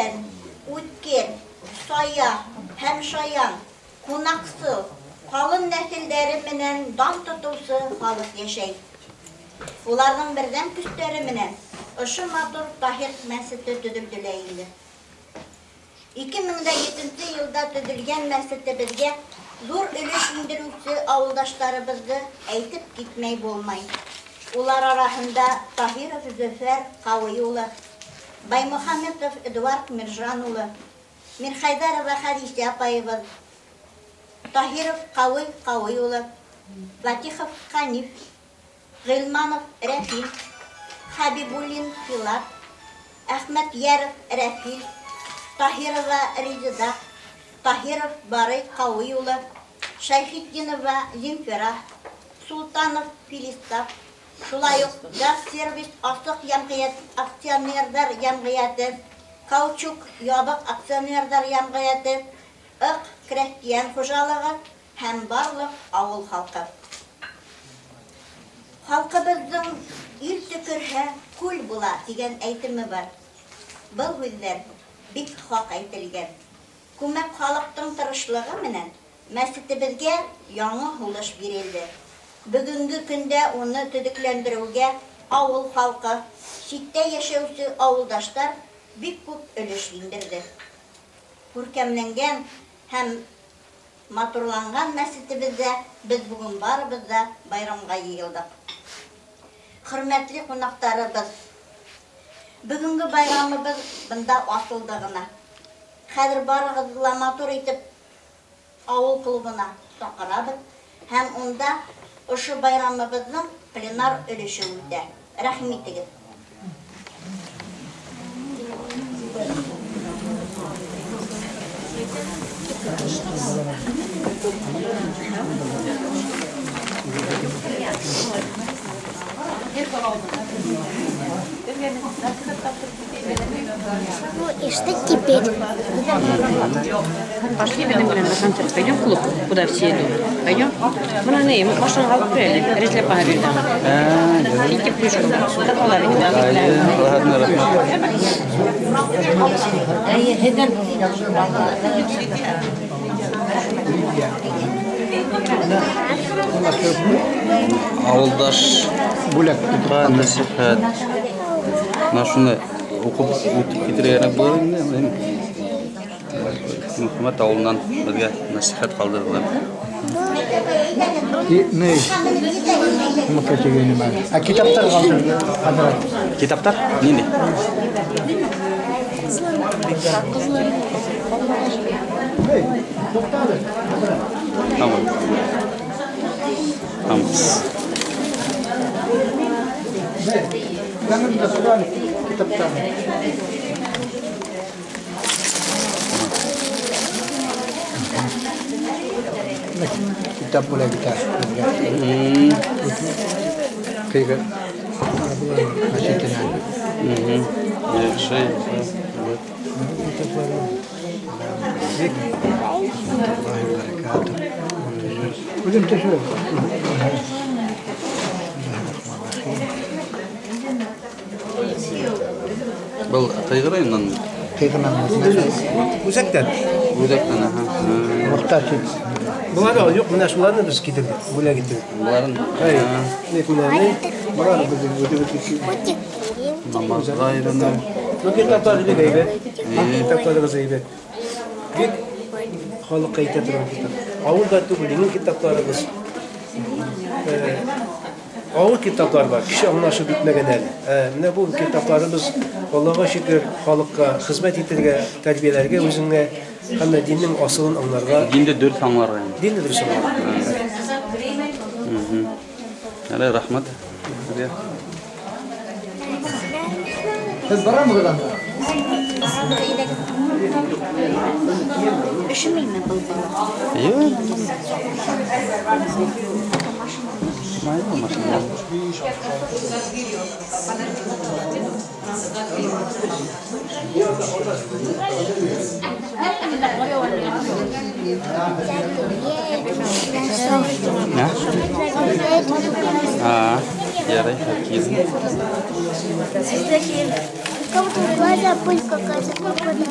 Эшсән, үткер, сая һәм шаян, кунаксыл, калын нәҫелдәре менән дан тотоусы халык йәшәй. Уларҙың берҙәм көстәре менән ошо матур Таһир мәсете төҙөлдө лә инде. 2007 йылда төҙөлгән мәсетебеҙгә ҙур өлөш индереүсе ауылдаштарыбыҙҙы әйтеп китмәй булмай. Улар араһында Таһиров Зөфәр Ҡауый улы, Баймөхәмәтов Эдуард Миржан улы, Мирхәйҙәрова Хәҙисә апайыбыҙ, Таһиров Ҡауый Ҡауый улы, Фатихов Хәниф, Ғилманов Рәфил, Хәбибуллин Филат, Әхмәтйәров Рәфил, Таһирова Резеда, Таһиров Барый Ҡауый улы, Шәйхетдинова Земфира, Султанов Филистап, шулай уҡ Газсервис асыҡ йәмғиәт акционерҙар йәмғиәте, Каучук ябыҡ акционерҙар йәмғиәте, Ыҡ крәҫтиән хужалығы һәм барлыҡ ауыл халҡы. Халҡыбыҙҙың ил төкөрһә, күл була тигән әйтеме бар. Был һүҙҙәр бик хаҡ әйтелгән. Күмәк халыҡтың тырышлығы менән мәсетебеҙгә яңы һулыш бирелде. Бөгөнгө көндә уны төҙөкләндереүгә ауыл халҡы, ситтә йәшәүсе ауылдаштар бик күп өлөш индерҙе. Күркәмләнгән һәм матурланған мәсетебеҙҙә беҙ бөгөн барыбыҙ ҙа байрамға йыйылдыҡ. Хөрмәтле ҡунаҡтарыбыҙ, бөгөнгө байрамыбыҙ бында асылды ғына. Хәҙер барығыҙҙы ла матур итеп ауыл клубына саҡырабыҙ һәм унда ошо байрамыбыҙҙың пленар өлөшө үтә. Рәхим итегеҙ. Ну и что теперь? Пошли беҙҙең менән на концерт. Пойдем в клуб, куда все идут. Пойдем? Бына ни, машинаға алып керәле. Рәзилә апаға бирҙе. Китеп плюшка. Ҡалар инде. Ладно, рәхмәт. Әйе, һеҙҙән. Ауылдаш Бүләк. Нәсихәт. Менә шуны уҡып үтеп китергә кәрәк булыр инде. Мөхәммәт ауылынан беҙгә нәсихәт ҡалдырҙылар. Ни? Онотоп киткәйнем әле. Ә китаптар ҡалдырҙы. Хәҙрәт. Китаптар? Ниндәй? Эй, туҡтале. Хәҙрәт. Тамам. Тамам. Янында тор әле китаптар. Китап бүләк итә беҙгә. Ҡыйғы мәсетенән. Яҡшы, яҡшы. Аллаһи бәрәкәтүһ. Үҙем төшөрөп. Был Ҡыйғы районынан? Ҡыйғынан. Үҙәктән. Үҙәктән, аһа. Мохтаж. Былар юҡ, менә шуларны беҙ китерҙек, бүләк иттек. Быларын Әй, ник менә ни? Былар беҙҙең үҙебеҙҙеке. намазға өйрәнә. Ну, китаплары бик әйбәт. Китапларыбыҙ әйбәт. Бик халыҡҡа әйтә торған китап. Ауыр ҙа түгел, еңел китапларыбыҙ. Ауыр китаплар бар, кеше аңлашып бөтмәгән әле. Менә был китапларыбыҙ, Аллаға шөкөр, халыҡҡа хеҙмәт итергә, тәрбиәләргә үҙеңә һәм дә диннең асылын аңларға. Динде дөрөҫ аңларға инде. Динде дөрөҫ аңларға. Әле рәхмәт һеҙгә. Һеҙ барамығыҙ анда? Өшөмәйме был бала? Юҡ. Майлы машина. Ә? А, ярай, киҙ. Как будто в глаза пыль какая-то попадает.